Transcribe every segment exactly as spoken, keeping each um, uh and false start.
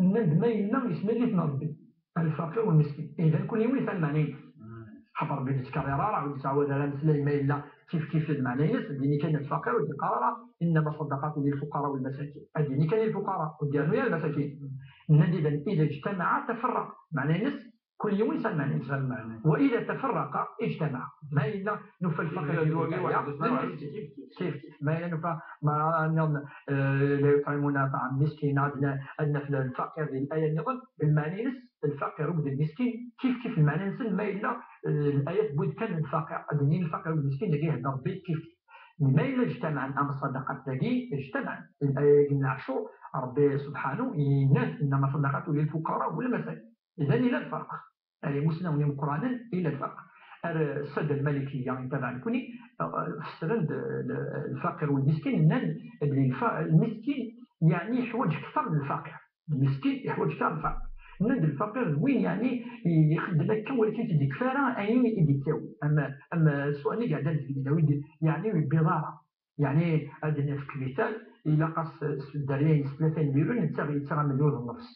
Nnan-d ma yella yesmil-iten Ṛebbi, lfaqir u lmiskin. Idan kul yiwen yesɛa lmeɛna-ines. Xaṭer Ṛebbi ur yettkerrir ara, ur yettɛawad ara ameslay ma yella kif kif lmeɛna-ines, ddin kan lfaqir ur d-yeqqar ara إنما الصدقات للفقراء والمساكين. Ddin kan lfuqara, ur d-yernu ara lmasakin. Nnan-d idan إذا اجتمعا تفرقا. Meɛna-ines, kul yiwen yesɛa lmeɛna-ines. وإذا تفرقا اجتمعا. Ma yella nufa lfaqir kif kif. Ma yella nufa, ma nniḍen, eh, لا يطعمون طعام مسكين, ad n-, ad naf lfaqir di laya nniḍen, lmeɛna-ines, lfaqir akked lmiskin, kif kif lmeɛna-nsen, ma yella, eh, layat wwin-d kan lfaqir, ad d-nini lfaqir akked lmiskin, dagi ihedder Ṛebbi kif kif. Ma yella اجتمعا, am ṣṣadaqat dagi, اجتمعا. Laya-agi n Ɛacur, Ṛebbi subḥanu yenna-d, إنما الصدقات للفقراء والمساكين. Idan yella lferq. Ar imusnawen imeqqranen, yella lferq. Ar ssadda lmalikiya, itabaɛ nekni, eh, fessren-d, eh, lfaqir u lmiskin, nnan belli lfa-, lmiskin, yeɛni yeḥwaǧ kter n lfaqir. Lmiskin yeḥwaǧ kter n lfaqir. Nnan-d lfaqir d win, yeɛni, ixeddem akka, walakin ur t-id-ikfi ara ayen i d-yettawi. Am, am swaɣen i iɛeddan deg lmina, ur d-, yeɛni ur yebbiḍ ara. Yeɛni, ad nefk mital, ilaq-as s dderya-ines tlata n lirun, yettaɣ, yettaɣ amelyun d nnefs.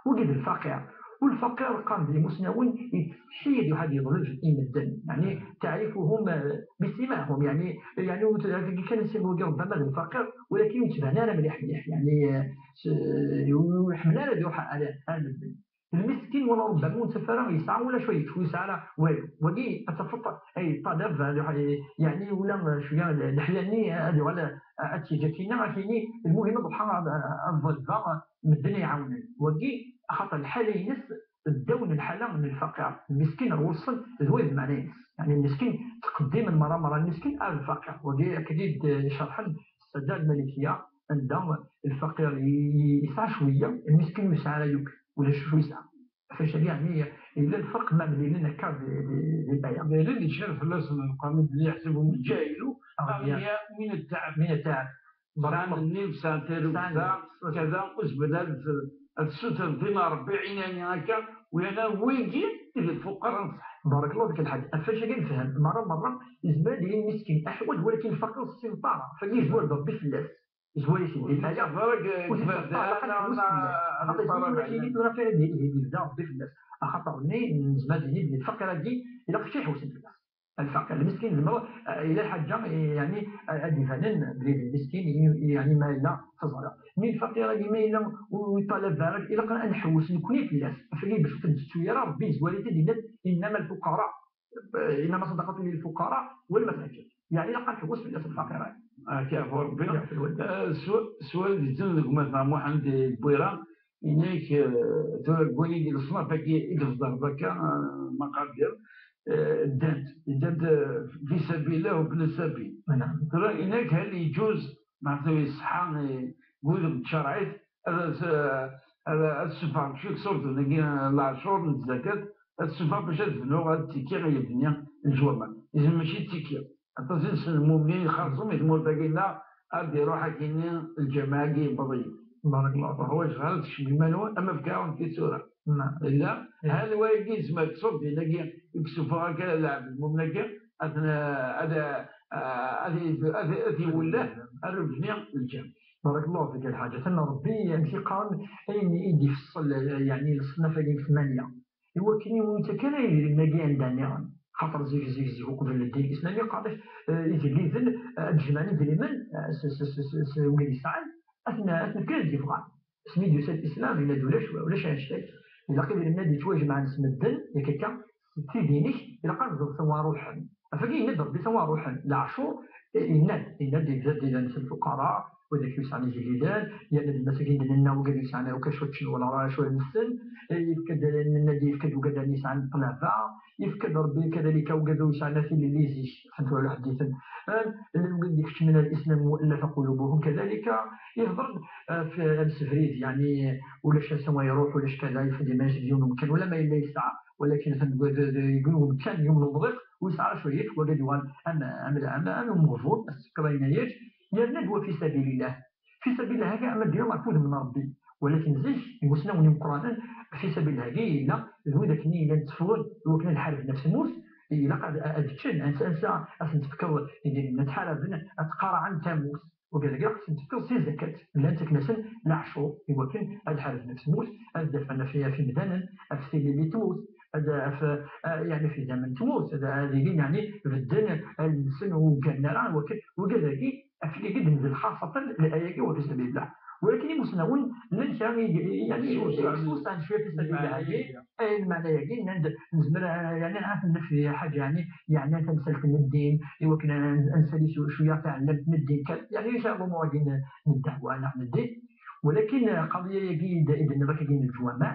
Wagi d lfaqir. U lfaqir, qqaren-d imusnawen, yettḥeyyid yuḥ ad yeḍleb i medden. Yeɛni, تعرفهم, eh, بسيماهم. Yeɛni, yeɛni, ur t-, dagi kan sin wagi ṛebbama d lfaqir, walakin ur yettban ara mliḥ mliḥ. Yeɛni, eh, s-, ur iḥemmel ara ad iṛuḥ ar, ar medden. Lmiskin, wala ṛebbama ur nettaf ara, yesɛa ula cwiya, ur yesɛa ara walu. Wagi, ad tafeḍ, ay, ṭṭalab, ad iṛuḥ, yeɛni, ula cwiya, leḥya-nni ad yuɣal, ad t-yeǧǧ akkin-a, akkin-i, lmuhim ad ṛuḥeɣ ad, ad ḍelbeɣ medden ad yi-ɛawnen. Wagi, axaṭer lḥala-ines, ddaw n lḥala n lfaqir, lmiskin ɣur-sen d wayen d lmeɛna-ines. Yeɛni, lmiskin, ttqeddimen merra merra lmiskin ar lfaqir. Wagi, akken i d-icerḥen ssadda lmalikiya, anda lfaqir i-, i-, yesɛa cwiya, lmiskin ur yesɛa ara yakk, ulac acu yesɛa. Ɣef wacagi, yeɛni, yella lferq ma mlilen akka di, di, di laya. Yella d-icer fell-asen lqanun belli yeḥseb-iten الجاهل أغنياء من التعب. من التعب. Sɛan nnif, sɛan tarugza, sɛan kada, ur tebda ad, ad sutren tin n Ṛebbi, ɛinani akka, u yerna wigi i d lfuqara n ṣṣeḥ. Barakallahu fik a lḥaǧ. Ɣef wacagi nefhem, merra merra, yezmer ad yili miskin, aḥwaǧ, walakin lfaqir ur s-iseṭṭar ara. Fagi yezwar-d Ṛebbi fell-as. Yezwar-itent di laya. Ur t-iseṭṭar ara, ad iḥewwes fell-as. Xaṭer yezwar-d, walakin tura fayda ad yebda Ṛebbi fell-as. Axaṭer-nni nezmer ad nini belli lfaqir-agi ilaq kečč ad iḥewwsen fell-as. Lfaqir, lmiskin, zemreɣ, eh, yella lḥaǧa, eh, yeɛni, eh, ad d-ibanen belli d lmiskin, yeɛni ma yella teẓriḍ. Mi lfaqir-agi ma yella ur yeṭṭalab ara, ilaq ad nḥewwes nekni fell-as. Ɣef wagi bac ur t-nettu ara, Ṛebbi yezwar-it-id, yenna-d, إنما الفقراء، إنما الصدقات للفقراء والمساكين. Yeɛni ilaq ad nḥewwes fell-as lfaqir-agi. Ad k-yeɛfu Ṛebbi. Yeɛfu Ṛebbi. Eh, s-, swal di-sen deg umata Muḥend Bwira, yenna-k, eh, tura deg wayen i d leṣnaf-agi i d-tbedreḍ akka, eh, maqadir, eh, ddant, ddant, eh, fi sabillah u bla sabil. Naam. Tura yenna-k hal yeǧuz, meɛna yeṣḥa, eh, deg udem n tcerɛit, ad as-, ad, ad ssuffɣeɣ kečč seg ṣṣurdun-agi n leɛcur n tzakat, ad ssuffɣeɣ bac ad bnuɣ, ad ttekkiɣ i lebni n leǧwameɛ. Izen mačči d ttekki. Aṭas i nessen lmumnin xerṣum i tmurt-agi-nneɣ, ad d-iruḥ akkenni lǧameɛ-agi yewweḍ-iyi. Barakallahu fik. Ḥwaǧeɣ ara tekcem iman-nwen, ama fkiɣ-awen tisura. Naam. Illa, eh, hal wayagi yezmer ṣṣurdun-agi i yessufeɣ akka lɛebd lmumin-agi, ad, ad, ad, ad, ad iwelleh, ad rebni lǧameɛ. Barakallahu fik a lḥaǧ. Atan Ṛebbi, amek i qqaren, ayen i d-ifeṣṣel, yeɛni, leṣnaf-agi n tmanya. Iwakken ur yettak ara idrimen-agi anda nniḍen. Xaṭer zik, zik, zik, uqbel ddin n Islam, iqqar-ak, eh, igelliden, eh, ad d-jemɛen idrimen, eh, s, s, s, s, s wid yesɛan, ad ten-, ad ten-fken ad d-yebɣan. Asmi d-yusa Lislam, yenna-d ulac, ulac annect-agi. Ilaq idrimen ad d-yettwajemɛen s medden, yak akka, s tid-inek, ilaq ad neẓret anwa ruḥen. Ɣef wagi yenna-d Ṛebbi s anwa ruḥen. Leɛcur, eh, yenna-d, yenna-d yebda-d ilan s lfuqara, wid akk yesɛan igelliden, yerna d lmasakin d-nenna wigad yesɛan akk acu ččen wala acu ara nessen, eh, yefka-d, nenna-d yefka-d wigad yesɛan ṭṭlaba, yefka-d Ṛebbi kadalika wigad ur yesɛan ara tilelli zik, atan tura la ḥedditen, eh, llan wigad ikeččmen ar Lislam mu'allafat qulubuhum kadalika, yehder-d, eh, f-, amsebrid, yeɛni ulac ass-a ma iruḥ, ulac kada, yefka-d iman-is deg yiwen umkan, wala ma yella yesɛa, walakin atan deg, deg, deg yiwen umkan, yiwen n umḍiq, ur yesɛi ara cwiya, wala ad yuɣal am, am, am, am umeɣbun, ad s-tefkeḍ ayen ara yečč, yerna-d wa fi sabilillah. Fi sabilillah-agi, ama d-yenna ɣef wudem n Ṛebbi. Walakin zik, imusnawen imeqqranen, fi sabilillah-agi yella d wid akken i yellan tteffɣen i wakken ad ḥarben ɣef tmurt, ilaq ad, ad ččen, ansa, ansa ad sen-tefkeḍ idrimen, ad ḥaraben, ad ttqaraɛen tamurt. Wigad-agi ɣef-sen tefkiḍ si zakat, llan ttaken-asen leɛcur i wakken ad ḥarben ɣef tmurt, ad dafɛen ɣef, ɣef yimdanen, ɣef tilelli n tmurt, ad, ɣef, eh, yeɛni ɣef idammen n tmurt, ad, ad ilin yeɛni bedden allen-nsen ur gganen ara, i wakken wigad-agi ɣef wigi i d-nzel xaṣṣatan laya-agi wa fi sabilillah. Walakin imusnawen llan kra i, i, yeɛni, swesɛen cwiya fi sabilillah-agi. Ay, lmeɛna-agi, nnan-d nezmer, eh, yeɛni, ad naf di ḥaǧa, yeɛni, yeɛni tamsalt n ddin, i wakken ad, ad nsali cw-, cwiya taɛellamt n ddin kan, yeɛni, ulac ara lumuṛ-agi n, n ddeɛwa neɣ n ddin. Walakin, eh, qadiya-agi i d-, i d-tenniḍ akkagi n leǧwameɛ,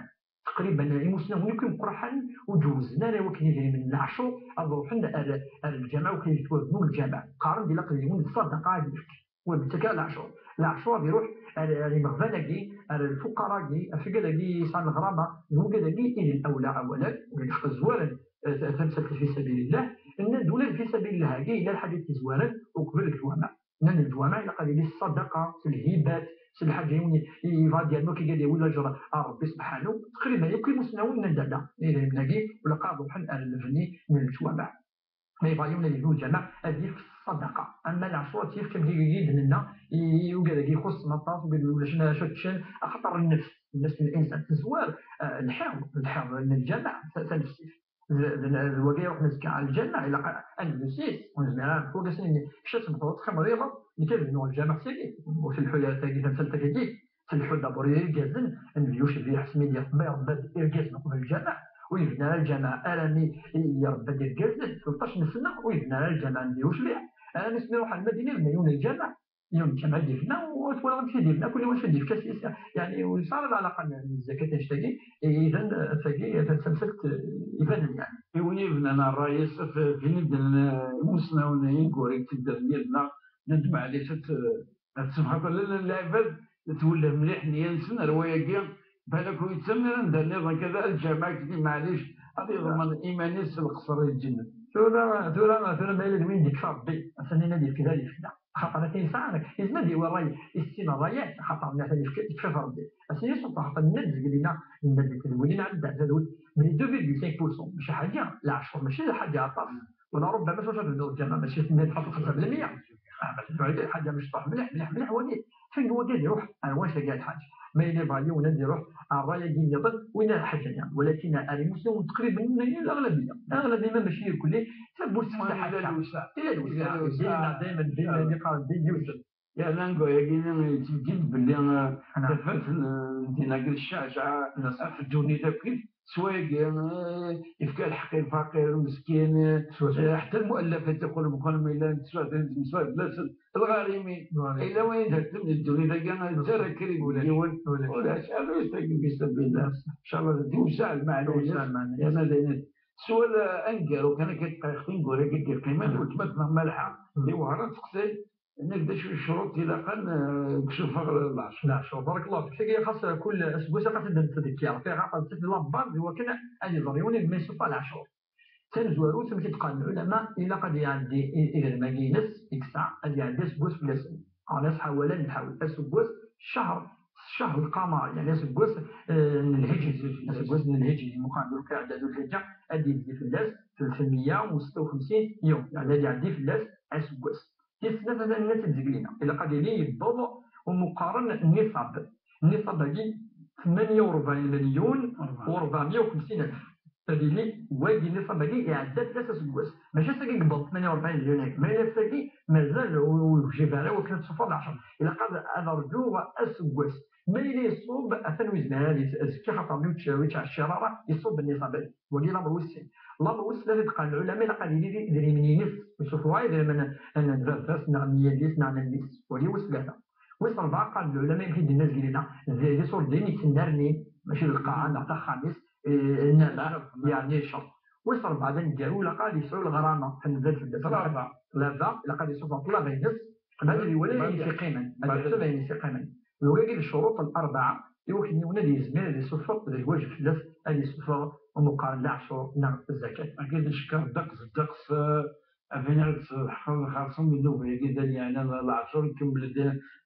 teqriban imusnawen akk imeqqraḥen ur ǧewwzen ara i wakken idrimen n leɛcur ad ruḥen ar, ar lǧameɛ, wakken ad yettwabnu lǧameɛ. Qqaren-d ilaq d yiwen n ṣṣadaqa ad yefk. Ur yettak ara leɛcur. Leɛcur ad iruḥ ar, ar imeɣban-agi, ar lfuqara-agi, ɣef wigad-agi yesɛan leɣrama, d wigad-agi i d lawla awalen, wigad ixeṭṭen zwaren, eh, ta-, tamsalt fi sabilillah. Nnan-d ula d fi sabilillah-agi, yella lḥaǧa i t-izwaren uqbel leǧwameɛ. Nnan-d leǧwameɛ ilaq ad yili s ṣṣadaqa, s lhibat, s lḥaǧa yiwen i, i, yebɣa ad yernu akka ad yawi laǧer ar Rebbi subḥanu. Taqriban akk imusnawen nnan-d ala, idrimen-agi, ur ilaq ara ad ruḥen ar lebni n leǧwameɛ. Ma yebɣa yiwen ad yebnu lǧameɛ, ad yefk ṣṣadaqa. Ama leɛcur ad t-yefk, am tigi i d-nenna, i, i ugad-agi ixuṣṣen aṭas, ugad ulac acu ad ččen, axaṭer nnefs, nnefs n linsan tezwar, eh, lḥiḍ, lḥiḍ n lǧameɛ, ta-, tanefsit. D, d, d wagi iruḥen azekka ar lǧameɛ, ilaq a, ad nebdu s-is, ur nezmir ara ad nefk wagi s-nini, kečč ad temmteḍ, ad teqqimeḍ iḍ, nekk ad bnuɣ lǧameɛ s-agi, ur tleḥḥu ara tagi, tamsalt-agi. Tleḥḥu-d abur i yirgazen, nnbi ucbiḥ asmi d-iṛebba, iṛebba-d irgazen uqbel lǧameɛ, ur yebni ara lǧameɛ armi i-, iṛebba-d irgazen, tleṭṭac n ssna ur yebni ara lǧameɛ nnbi ucbiḥ, armi asmi iṛuḥ ar Lmadina yebna yiwen n lǧameɛ, yiwen n lǧameɛ i d-yebna, u twalaḍ amek i d-yebna, kul yiwen acu i d-yefka s-, s-, yeɛni ur yesɛi ara lɛalaqa n, n zzakat annect-agi, i-, iban, eh, tagi, eh, tamsalt, eh, ibanen yeɛni. I win yebnan ṛṛay-is, f-, f-, win i d-nnan, eh, imusnawen, ineggura i d-teddren yid-neɣ, nnan-d maɛlic ad t-, Ad tesbḥeḍ lalla n lɛibad, twelleh mliḥ nniya-nsen ar wayagi, balak ur yettamen ara anda nniḍen kada, lǧameɛ akked maɛlic ad yeḍmen iman-is s lqesr i lǧennet. Tura, tura, tura ma yella d win d-yekfa Rebbi, ass-nni ad yefk da, ad yefk da. Axaṭer atan yesɛa, yezmer ad yawi ṛṛay, issin ṛṛayat, axaṭer nniɣ-t ad yefk, yekfa-t Rebbi. Ass-nni ṣṣut, axaṭer nnan-d zeglen-a, nnan-d tedwilin ɛedda, tadwit, belli deux virgule cinq pour cent, mačči ḥaǧa, leɛcur, mačči d ḥaǧa aṭas. Wala ṛubbama s wacu ad tebduḍ lǧameɛ, mačči tenniḍ xemsa belmeyya. Ah, ma tebɛid lḥaǧa mecṭuḥ mliḥ, mliḥ, mliḥ, wagi. Fing wagi ad iruḥ ar wanect-agi ad ḥaǧ. Ma yella yebɣa yiwen ad iruḥ ar ṛṛay-agi nniḍen, win ara ḥaǧan, yeɛni. Walakin ar imusnawen teqriben, leɣlabiya. Leɣlabiya, ma mačči irkelli, tawwurt teftaḥ akka. Ila lewseɛ. Ila lewseɛ. Ila lewseɛ. Dima, dima, dima, dima, dima, dima, dima, Yerna deg wayagi-nni yettbeddil-d belli, eh, tafat n, n din akked cceɛceɛ ɣef ddunit akkit, s wayagi, eh, yefka lḥeqq i lfaqir, lmeskin, eh, ḥetta lmuallafat qulubuhum, ma yella teswiɛt, teswiɛt fell-asen, lɣarimin. Yella wayen d-heddem di ddunit-agi, d tarra krim n yiwen, ulac, ala yestagi fi sabilillah. Incallah, tewseɛ lmeɛna-ines, yerna d ayen, s wala aneggaru kan akka, dqayeq tineggura-agi d-yeqqimen, weltma-tneɣ Malḥa, di Wehran teqsay, Nnan-ak d acu n ccruṭ ilaqen, eh, deg usufeɣ n leɛcur? Leɛcur, barakallahu fik. Tagi xas kul aseggas ad tt-id-nettdekkir, axaṭer d la base i wakken ad iẓer yiwen ma yessufeɣ leɛcur. Tamezwarut, amek i d-qqaren lɛulama, ilaq ad iɛeddi i-, idrimen-agi-ines i yesɛa, ad iɛeddi aseggas fell-asen. Ɛni ḥawalen nḥawel aseggas, ccehr, ccehr lqamari, yeɛni aseggas, eh, n lhijri, aseggas n lhijri, muqabil kan iɛedda Dulhijja, ad d-yezdi fell-as tlatemeyya u setta u xemsin yum, yeɛni ad iɛeddi fell-as aseggas. Tis snat, ad nini-tt-id zeglina. Ilaq ad yili yewweḍ umeqqaren n niṣab. Niṣab-agi, tmanya u rebɛin milyun u rebɛemya u xemsin alef. Ad yili wagi niṣab-agi iɛedda fell-as aseggas. Mačči ass-agi yewweḍ tmanya u rebɛin milyun-agi. Ma yella ass-agi mazal ur, ur yejib ara wakken ad tessufɣeḍ leɛcur. Ilaq ad, ad rǧuɣ aseggas. Ma yella yeṣṣub, atan ur yezmir ara ad yet-, azekka, xaṭer ur yettɛecciṛ ara, yeṣṣub niṣab-agi. Wagi lamer wis sin. Lamer wis tlata, d-qqaren lɛulama, ilaq ad yili d idrimen-ines. Ur yessufeɣ ara idrimen n, n baba-s neɣ n yelli-s neɣ n mmi-s. Wagi wis tlata. Wis ṛebɛa, qqaren lɛulama, amek i d-nenna zgelina, d, d iṣurdiyen i yettnernin, mačči d lqaɛa neɣ d axxam-is, eh, nna, yeɛni cceṛ. Wis ṛebɛa d aneggaru, ilaq ad yesɛu leɣrama, ad nebdad fell-as. Ṭṭlaba. Ṭṭlaba, ilaq ad yessufeɣ ṭṭlaba-ines, qbal ad iwali ayen i s-iqqimen, ad yeḥseb ayen i s-iqqimen. D wagi i d ccuruṭ larbɛa i wakken yiwen ad yezmir ad yessufeɣ, d lwajeb fell-as ad yessufeɣ umeqqar n leɛcur neɣ zzakat. Agi d ccekkeṛ ddeqs, ddeqs, eh, abin ad tleḥqeḍ xerṣum di nnuba-agi d ayen yeɛnan leɛcur, nkemmel-d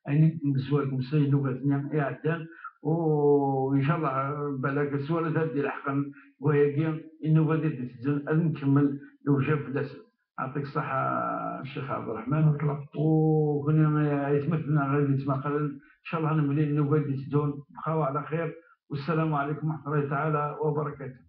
ayen i d-nezwar deg umsay n nnubat-nni iɛeddan, u incallah, eh, balak s wala ad d-ileḥqen deg wayagi i nnubat i d-itezzin ad nkemmel lewjab fell-asen. يعطيك الصحة الشيخ عبد الرحمن. وكنا يتمثلنا غير يتمقلن. إن شاء الله نملي النوبة اللي تدون. بقاو على خير، والسلام عليكم ورحمة الله تعالى وبركاته.